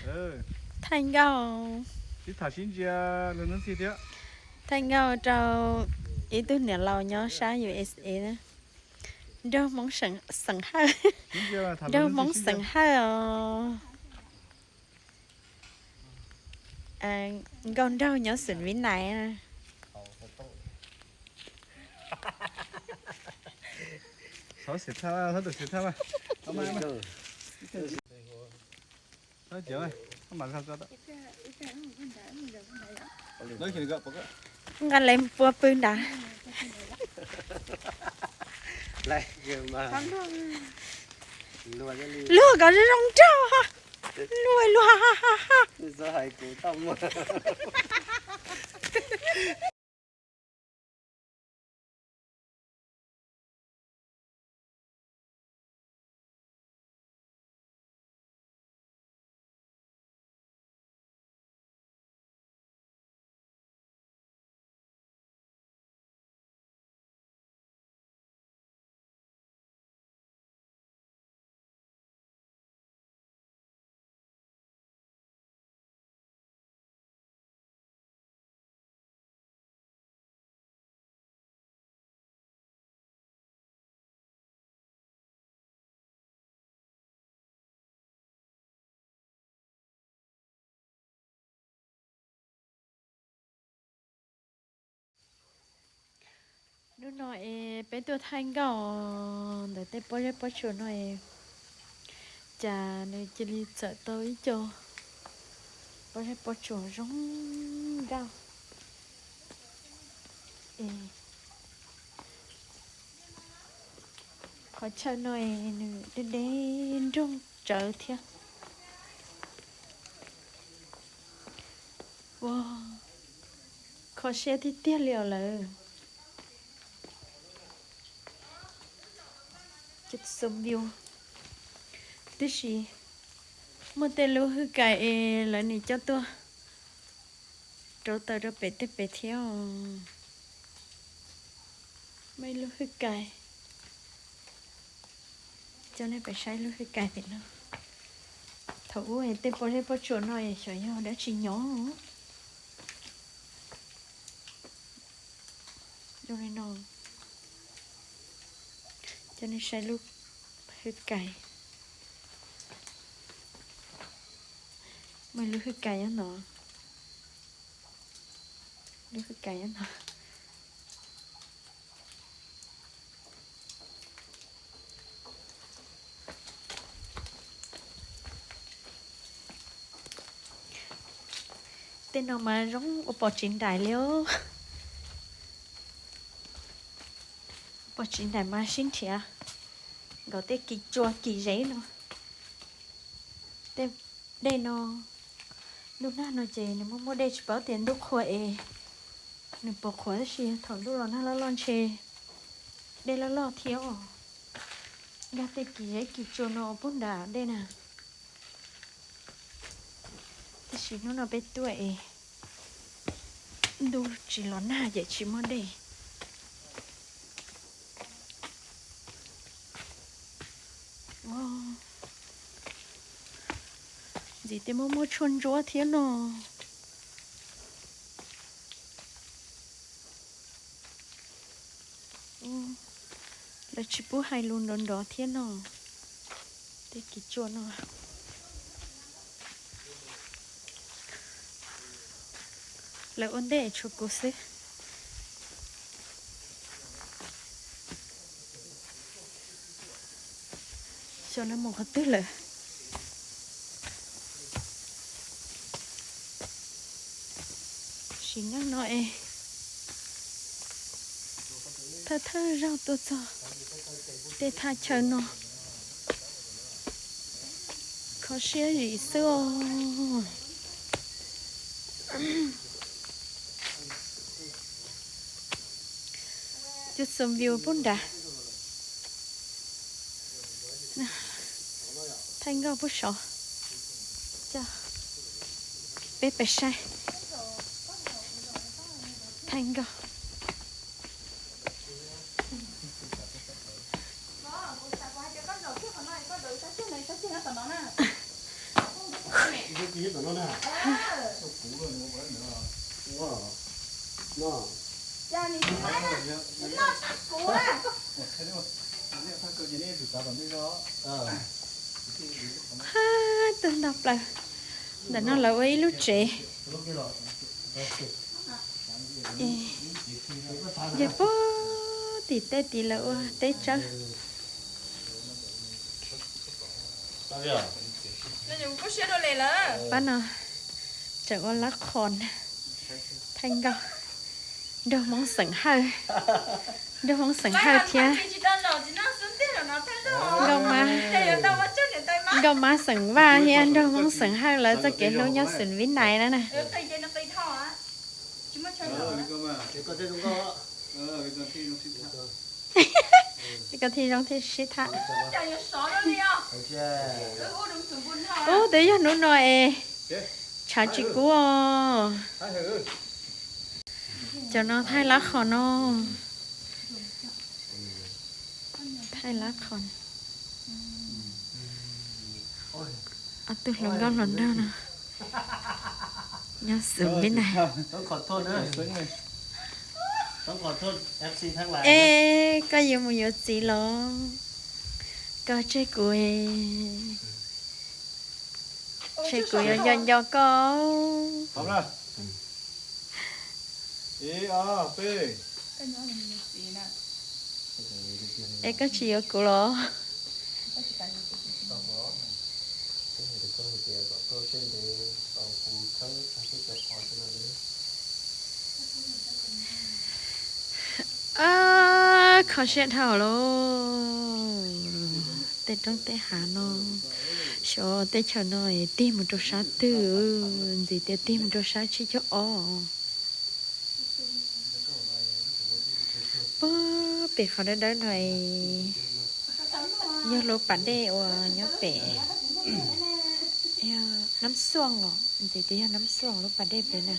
Thaij nkauj, thaij nkauj rau ib tug niam laus nyob sab U S A na. Nraug Hmoob xeem Hawj, nraug Hmoob xeem Hawj os. Nkauj nraug nyob xeem Vib Nais. Nqa lawv pua pw nrad. Luag kom zoo zoo nraug, luag luag. Hnub no es peb tuaj thaij nkauj ntawm tej pob zeb pob tsuas no es, cas nws cia li txawm tau ib co pob zeb pob tsuas zoo nkauj. Qhov chaw no es nws deb deb nroog tsawv thiab. Ua, kho siab tiag tiag li os lawm. Xum view, tiam sis muaj tej lub hwj kais es lawv nim coj tuaj rauv taws rau pem tej pem thiab os. Muaj ib lub hwj kais, coj nej pem saib lub hwj kais pem no. Thaum ub es tej pob zeb pob tsuas no es xyov yog dab tsi nyob zoo li no. Coj nej saib lub hwj kais. Muaj lub hwj kais nyob no. Lub hwj kais nyob no. Tej no mas zoo ua pom tsev nraim li os. Ua pom tsev nraim mas sib nrhiav nkaus tej kis tsua kis zeb no. Tej dej no, ntuj nag no ces nws muaj muaj dej tsis paub tias ntuj qhua es nws puas qhuav, tab sis thaum ntuj los nag loj loj ntshe dej loj loj thiab os. Nkag tej kis zeb kis tsua no puag nram dej na. Tiam sis hnub no peb tuaj es ntuj tsis los nag ces tsis muaj dej. Ntxiv tej muaj muaj tshuaj ntsuab thiab no. Lawv tsis pub hais lus nrov nrov thiab no. Tej kis tsua no lawv ua ntej tshuav kuv xwb. Xyov lawv mus qhov twg lawm. Sim neej no es thawj thawj zaug tuaj txog tej thaj chaw no, kho siab zim xwb os. Cov xum view puag nrad. Thaij nkauj puag saud. Coj peb pais saib thaij nkauj. Ha, tag nto plaws. Ntawm no lawv ua ib lub tsev. Yog puag tim tej tid lawv ua teb tsawb. Pab no tseem ua lab qhon thaij nkauj, nraug Hmoob xeem Hawj, nraug Hmoob xeem Hawj thiab nkauj mab xeem Vaj thiab nraug Hmoob xeem Hawj lawv txoj kev hlub nyob xeem Vib Nais na na. Koj thiaj zoo thiaj sib tham. Ub, twb yog hnub no es tshav tsis kub os. Cov no thaij lab qhon no. Thaij lab qhon. Ob tug hluas nkauj hluas nraug no nyob xeem Vib Nais. Es koj yuav mus yuav txiv los? Koj tseg kuv, tseg kuv yuav nco nco koj. Es koj tsis yuav kuv los? Kho siab dhau lawm. Tej roob tej hav no, xyov teb chaws no tig mus rau sab twg, ntxiv tias tig mus rau sab tsib caug ob. Puag pem qhov dawb dawb no es yog lub pas dej uas nyob pem, Nab Xuaj os, ntxiv tias yog Nab Xuaj lub pas dej pem na.